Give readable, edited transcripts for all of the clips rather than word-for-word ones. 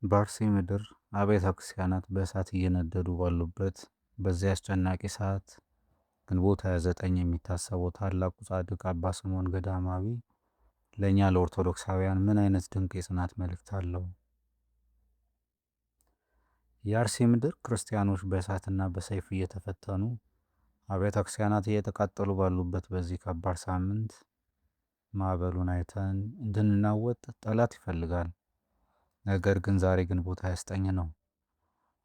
በአርሲ ምድር አብያተ ክርስቲያናት በእሳት እየነደዱ ባሉበት በዚያ አስጨናቂ ሰዓት ግንቦት 29 የሚታሰበው ታላቁ ጻድቅ አባ ስምዖን ገዳማዊ ለእኛ ለኦርቶዶክሳውያን ምን አይነት ድንቅ የጽናት መልእክት አለው? የአርሲ ምድር ክርስቲያኖች በእሳትና በሰይፍ እየተፈተኑ፣ አብያተ ክርስቲያናት እየተቃጠሉ ባሉበት በዚህ ከባድ ሳምንት ማዕበሉን አይተን እንድንናወጥ ጠላት ይፈልጋል። ነገር ግን ዛሬ ግንቦት 29 ነው።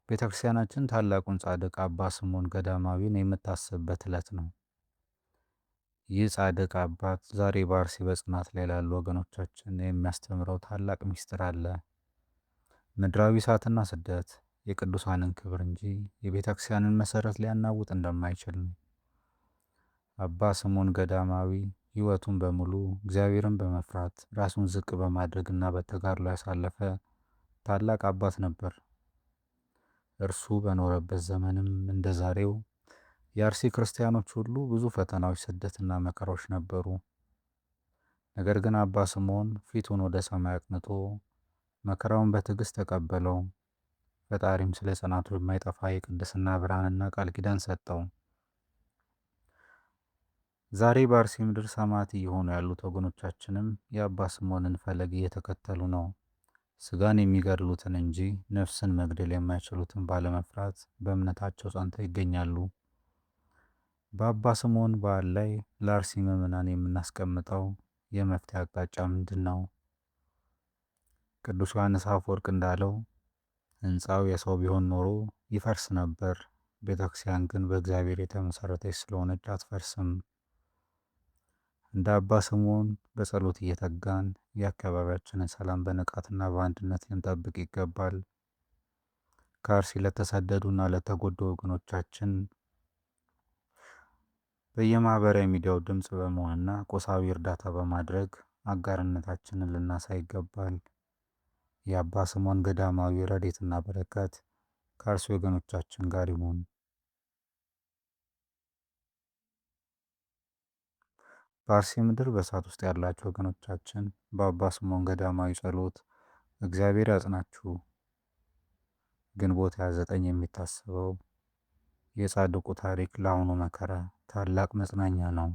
ቤተ ክርስቲያናችን ታላቁን ጻድቅ አባ ስምዖን ገዳማዊን የምታስብበት ዕለት ነው። ይህ ጻድቅ አባት ዛሬ በአርሲ በጽናት ላይ ላሉ ወገኖቻችን የሚያስተምረው ታላቅ ምስጢር አለ። ምድራዊ እሳትና ስደት የቅዱሳንን ክብር እንጂ የቤተ ክርስቲያንን መሠረት ሊያናውጥ እንደማይችል ነው። አባ ስምዖን ገዳማዊ ሕይወቱን በሙሉ እግዚአብሔርን በመፍራት፣ ራሱን ዝቅ በማድረግና በተጋድሎ ያሳለፈ ታላቅ አባት ነበር። እርሱ በኖረበት ዘመንም እንደ ዛሬው የአርሲ ክርስቲያኖች ሁሉ ብዙ ፈተናዎች፣ ስደትና መከራዎች ነበሩ። ነገር ግን አባ ስምዖን ፊቱን ወደ ሰማይ አቅንቶ መከራውን በትዕግስት ተቀበለው። ፈጣሪም ስለ ጽናቱ የማይጠፋ የቅድስና ብርሃንና ቃል ኪዳን ሰጠው። ዛሬ በአርሲ ምድር ሰማዕት እየሆኑ ያሉት ወገኖቻችንም የአባ ስምዖንን ፈለግ እየተከተሉ ነው። ስጋን የሚገድሉትን እንጂ ነፍስን መግደል የማይችሉትን ባለመፍራት በእምነታቸው ጸንተው ይገኛሉ። በአባ ስምዖን በዓል ላይ ለአርሲ ምዕመናን የምናስቀምጠው የመፍትሄ አቅጣጫ ምንድን ነው? ቅዱስ ዮሐንስ አፈወርቅ እንዳለው፣ ሕንፃው የሰው ቢሆን ኖሮ ይፈርስ ነበር፣ ቤተክርስቲያን ግን በእግዚአብሔር የተመሰረተች ስለሆነች አትፈርስም። እንደ አባ ስምዖን በጸሎት እየተጋን የአካባቢያችንን ሰላም በንቃትና በአንድነት ልንጠብቅ ይገባል። ከአርሲ ለተሰደዱና ለተጎዱ ወገኖቻችን በየማህበራዊ ሚዲያው ድምፅ በመሆንና ቁሳዊ እርዳታ በማድረግ አጋርነታችንን ልናሳይ ይገባል። የአባ ስምዖን ገዳማዊ ረድኤትና በረከት ከአርሲ ወገኖቻችን ጋር ይሁን። በአርሲ ምድር በእሳት ውስጥ ያላችሁ ወገኖቻችን፣ በአባ ስምዖን ገዳማዊ ጸሎት እግዚአብሔር ያጽናችሁ። ግንቦት 29 የሚታሰበው የጻድቁ ታሪክ ለአሁኑ መከራ ታላቅ መጽናኛ ነው።